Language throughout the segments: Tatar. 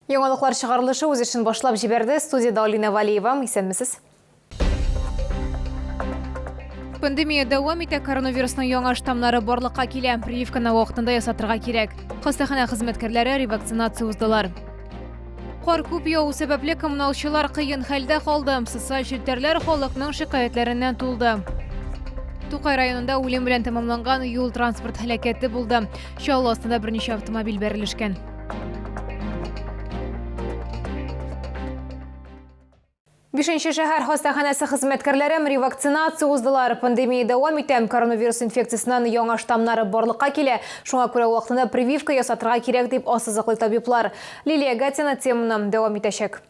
Яңалыклар чыгарылышы үз эшен башлап җибәрде. Студиядә Алина Валиева. Исәнмесез. Пандемия дәвам итә, коронавирусның яңа штаммнары барлыкка килә. Прививканы вакытында ясатырга кирәк. Хастаханә хезмәткәрләре ревакцинация уздылар. Кар күп яву сәбәпле коммуналчылар кыен хәлдә калды. Социаль челтәрләр халыкның шикаятьләреннән тулды. Тукай районында үлем белән тәмамланган юл-транспорт һәлакәте булды. Чаллы астында берничә автомобиль бәрелешкән. Бишенче шәһәр хастаханәсе хезмәткәрләре ревакцинация уздылар. Пандемия дәвам итә, коронавирус инфекциясеннән яңа штаммнары барлыкка килә. Шуңа күрә вакытында прививка ясатырга кирәк, дип ассызыклый табиблар. Лилия Гатина теманы дәвам итәчәк.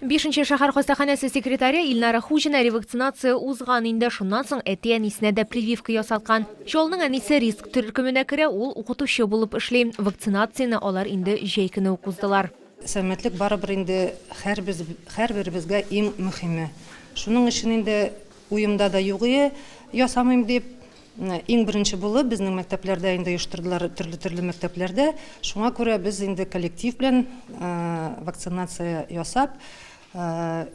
Бишенче шәһәр хастаханәсе секретаре Илнара Хуҗина ревакцинация узган инде, шуннан соң әти-әнисенә дә прививка ясаткан. Чаллының әнисе риск төркеменә керә, ул укытучы булып эшли. Вакцинацияне алар инде җәй көне үк уздылар. Сәламәтлек барыбер инде һәрбез, һәрберебезгә иң мөһиме. Шуның өчен инде уемда да юк ие, ясамыйм дип. Иң беренче булып безнең мәктәпләрдә инде оештырдылар төрле-төрле мәктәпләрдә. Шуңа күрә без инде коллектив белән вакцинация ясап,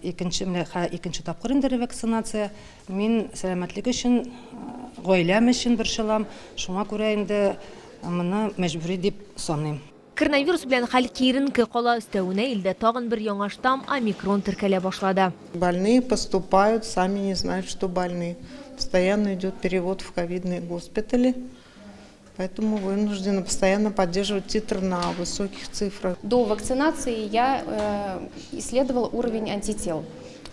икенче менә икенче тапкыр инде ревакцинация. Мин сәламәтлек өчен, гаиләм өчен борчылам. Шуңа күрә инде моны мәҗбүри дип саныйм. Коронавирус белән хәл киеренке кала, өстәвенә илдә тагын бер яңа штамм, омикрон теркәлә башлады. Больные поступают, сами не знают, что больны. Постоянно идет перевод в ковидные госпитали, поэтому вынуждены постоянно поддерживать титр на высоких цифрах. До вакцинации я э, исследовала уровень антител.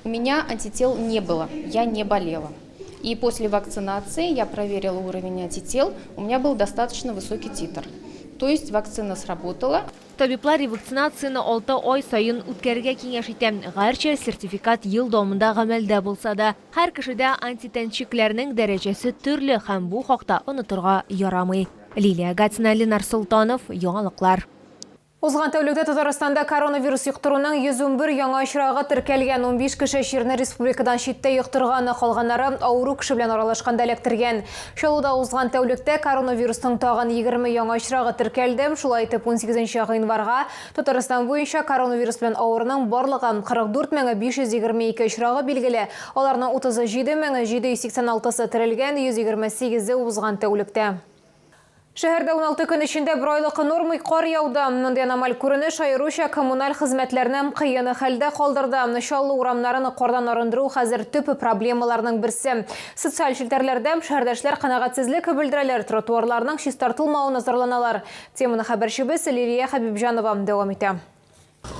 У меня антител не было, я не болела. И после вакцинации я проверила уровень антител, у меня был достаточно высокий титр. То есть вакцина сработала. Табиблар ревакцинацияне алты ай саен үткәрергә киңәш итә. Гәрчә сертификат ел дәвамында гамәлдә булса да. Һәр кешедә антитәнчекләрнең дәрәҗәсе төрле һәм бу хакта онытырга ярамый. Лилия Гатина, Ленар Солтанов, Яңалыклар. Узган тәүлектә Татарстанда коронавирус йоктыруның 111 яңа очрагы теркәлгән. 15 кеше чирне республикадан читтә йоктырган, калганнары авыру кеше белән аралашканда эләктергән. Чаллыда узган тәүлектә коронавирусның тагын 20 яңа очрагы теркәлде. Шулай итеп, 18 гыйнварга Татарстан буенча коронавирус белән авыруның барлыгы 44 522 очрагы билгеле. Аларның 37 786-сы терелгән, 128-е узган тәүлектә. Шәһәрдә 16 көн эчендә бер айлык норма кар яуды. Мондый аномаль күренеш аеруча коммуналь хезмәтләрне кыен хәлдә калдырды. Чаллы урамнарын кардан арындыру хәзер төп проблемаларның берсе. Социаль челтәрләрдә шәһәрдәшләр канәгатьсезлек белдерәләр, тротуарларның чистартылмавына зарланалар. Теманы хәбәрчебез Лилия Хәбибҗанова дәвам итә.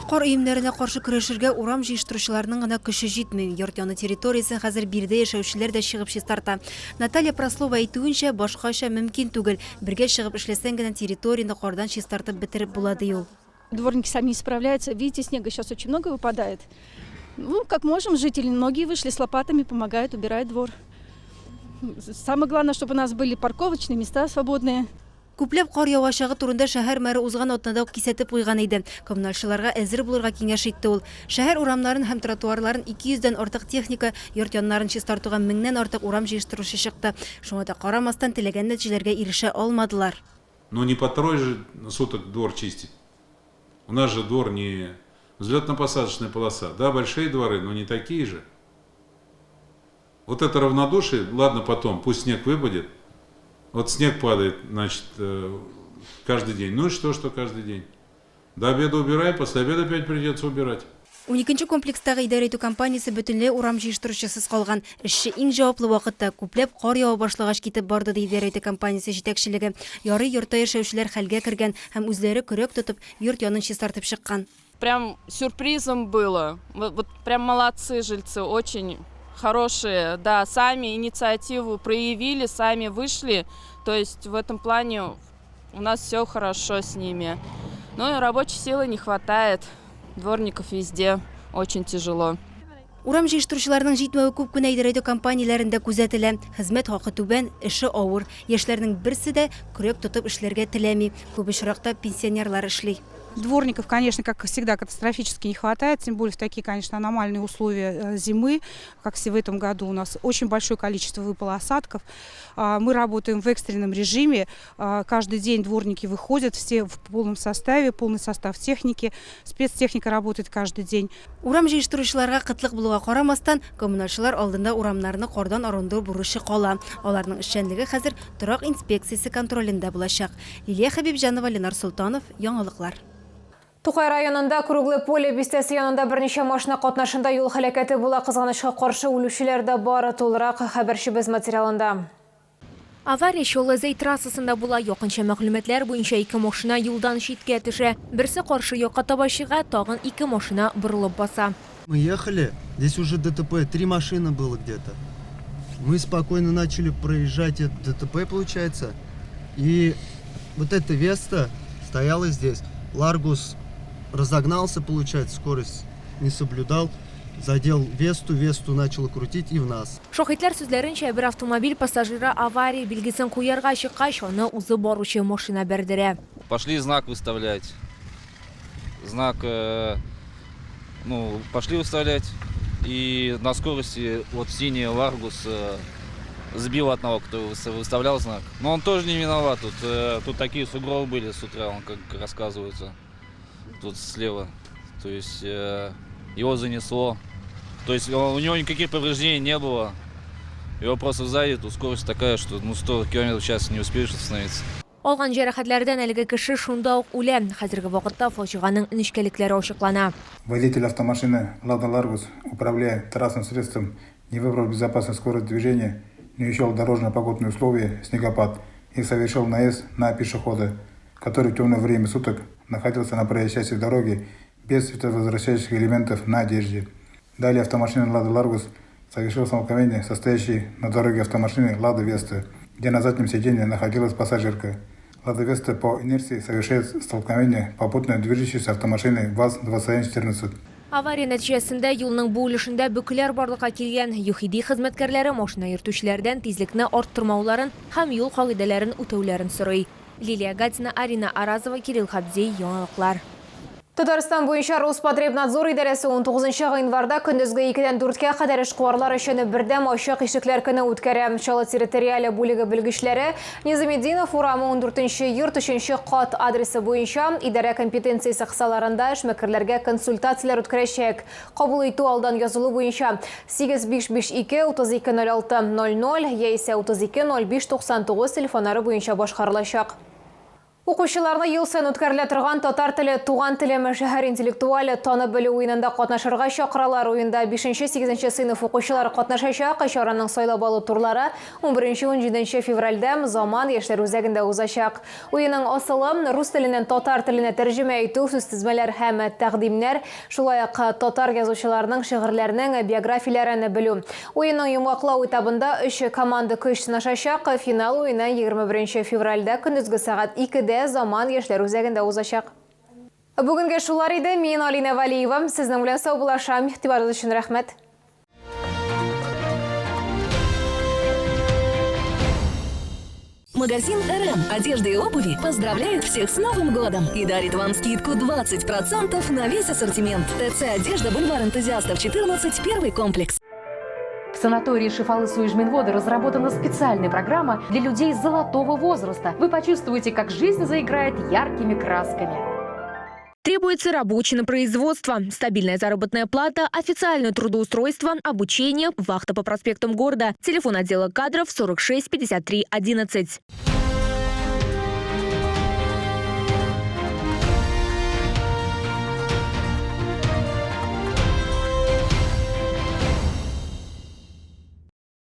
Кар өемнәренә каршы көрәшергә урам җыештыручыларның гына көче җитми. Йорт яны территориясен хәзер биредә яшәүчеләр дә чыгып чистарта. Наталья Прослова әйтүенчә, башкача мөмкин түгел. Бергә чыгып эшләсәң генә территорияне кардан чистартып бетереп була, ди ул. Дворники сами не справляются. Видите, снега сейчас очень много выпадает. Ну, как можем, жители многие вышли с лопатами, помогают, убирают двор. Самое главное, чтобы у нас были парковочные места свободные. Күпләп кар явачагы турында шәһәр мэры узган атнада ук кисәтеп куйган иде. Коммуналчыларга әзер булырга киңәш итте ул. Шәһәр урамнарын һәм тротуарларын 200 дән артык техника, йорт яннарын чистартуга меңнән артык урам җыештыручы чыкты. Шуңа да карамастан, теләгән нәтиҗәләргә ирешә алмадылар. Но не по трое же суток двор чистить. У нас же двор не взлетно-посадочная полоса. Да, большие дворы, но не такие же. Вот это равнодушие, ладно потом, пусть снег выпадет. Вот снег падает, значит, э, каждый день. Ну и что, что каждый день? До обеда убирай, после обеда опять придется убирать. Уникенче комплекстагы идарә итү компаниясе бөтенләй урам җыештыручысыз калган. Эшче иң җаваплы вакытта, күпләп кар ява башлагач китеп барды, ди идарә итү компаниясе җитәкчелеге. Ярый йортта яшәүчеләр хәлгә кергән һәм үзләре көрәк тотып, йорт янын чистартып чыккан. Прям сюрпризом было. Вот, вот прям молодцы жильцы, очень хорошие. Да, сами инициативу проявили, сами вышли. То есть в этом плане у нас все хорошо с ними. Но и рабочей силы не хватает. Дворников везде очень тяжело. Урам җыештыручыларның җитмәве күп кенә идарә итү компанияләрендә күзәтелә. Хезмәт хакы түбән, эше авыр. Яшьләрнең берсе дә көрәк тотып эшләргә теләми. Күп очракта пенсионерлар эшли. Дворников, конечно, как всегда, катастрофически не хватает, тем более в такие, конечно, аномальные условия зимы, как в этом году у нас очень большое количество выпало осадков. Мы работаем в экстренном режиме, каждый день дворники выходят, все в полном составе, полный состав техники, спецтехника работает каждый день. Урам җыештыручыларга кытлык булуга карамастан, коммуналчылар алдында урамнарны кардан арындыру бурычы кала. Аларның эшчәнлеге хәзер торак инспекциясе контролендә булачак. Лилия Хәбибҗанова, Ленар Солтанов, Яңалыклар. Тукай районында Круглое поле бистәсе янында берничә машина катнашында юл һәлакәте була. Кызганычка каршы, үлүчеләр дә бар. Тулырак хәбәрчебез материалында. Авария Чаллы-Зәй трассасында була. Якынча мәгълүматлар буенча, ике машина юлдан читкә төшә. Берсе каршы якка таба чыга, тагын ике машина борылып баса. Мы ехали, здесь уже ДТП, три машины было где-то. Мы спокойно начали проезжать это ДТП, получается. И вот эта Веста стояла здесь. Ларгус разогнался, получается, скорость не соблюдал. Задел Весту, Весту начало крутить и в нас. Шаһитлар сүзләренчә, бер автомобиль пассажиры авария билгесен куярга чыккач, аны узып баручы машина бәрдерә. Пошли знак выставлять. Знак, ну, пошли выставлять. И на скорости вот синий Ларгус сбил одного, кто выставлял знак. Но он тоже не виноват. Тут такие сугробы были с утра, он как рассказывается. Тут слева. То есть его занесло. То есть у него никаких повреждений не было. Его просто сзади, тут скорость такая, что, ну, 100 км в час не успеешь остановиться. Алган җәрәхәтләрдән әлеге кеше шунда ук үлә. Хәзерге вакытта фаҗиганың нечкәлекләре ачыклана. Водитель автомашины «Лада Ларгус», управляя транспортным средством, не выбрал безопасную скорость движения, не учел дорожно-погодные условия, снегопад, и совершил наезд на пешехода, который в темное время суток находился на проезжей части дороги без световозвращающих элементов на одежде. Далее автомашина «Лада Ларгус» совершила столкновение со стоящей на дороге автомашиной «Лада Веста», где на заднем сиденье находилась пассажирка. «Лада Веста» по инерции совершает столкновение попутно движущейся автомашиной ВАЗ-2114. Авария нәтиҗәсендә юлның бу өлешендә бөкеләр барлыкка килгән. ЮХИДИ хезмәткәрләре машина йөртүчеләрдән тизлекне арттырмауларын һәм юл кагыйдәләрен үтәүләрен сорый. Лилия Гатина, Арина Аразова, Кирилл Хабдей, Яңалыклар. Татарстан буенча Роспотребнадзор идарәсе 19 гыйнварда көндезге 2-дән 4-кә кадәр эшкуарлар өчен бердәм ачык ишекләр көне үткәрә. Чаллы территориаль бүлеге белгечләре Низаметдинов урамы 14 йорт 3 кат адресы буенча идарә компетенциясе кысаларында эшмәкәрләргә консультацияләр үткәрәчәк. Кабул итү алдан язылу буенча 8552 3206 00 яисә 32 05 99 телефоннары буенча башкарылачак. Укучыларны ел саен үткәрелә торган «Татар теле туган телем» шәһәр интеллектуаль танып белү уенында катнашырга чакыралар. Уенда 5-8 сыйныф укучылары катнашачак. Чараның сайлап алу турлары 11-17 февральдә Заман яшьләр үзәгендә узачак. Уенның асылы рус теленнән татар теленә тәрҗемә итү, сүзтезмәләр һәм тәкъдимнәр, шулай ук татар язучыларының шигырьләренең биографияләрен белү. Уенның йомгаклау этабында өч команда көч сынашачак. Финал уены 21 февральдә көндезге сәгать 2-дә Заман яшьләр үзәгендә узачак. Бүгенгә шулар иде. Мин Алина Валиева. Сезнең белән саубуллашам. Игътибарыгыз өчен рәхмәт. Магазин РМ одежды и обуви поздравляет всех с Новым годом и дарит вам скидку 20% на весь ассортимент. ТЦ «Одежда», бульвар Энтузиастов, 14, первый комплекс. В санатории Шифалы Суижминводы разработана специальная программа для людей золотого возраста. Вы почувствуете, как жизнь заиграет яркими красками. Требуется рабочий на производство, стабильная заработная плата, официальное трудоустройство, обучение, вахта по проспектам города. Телефон отдела кадров 46 53 11.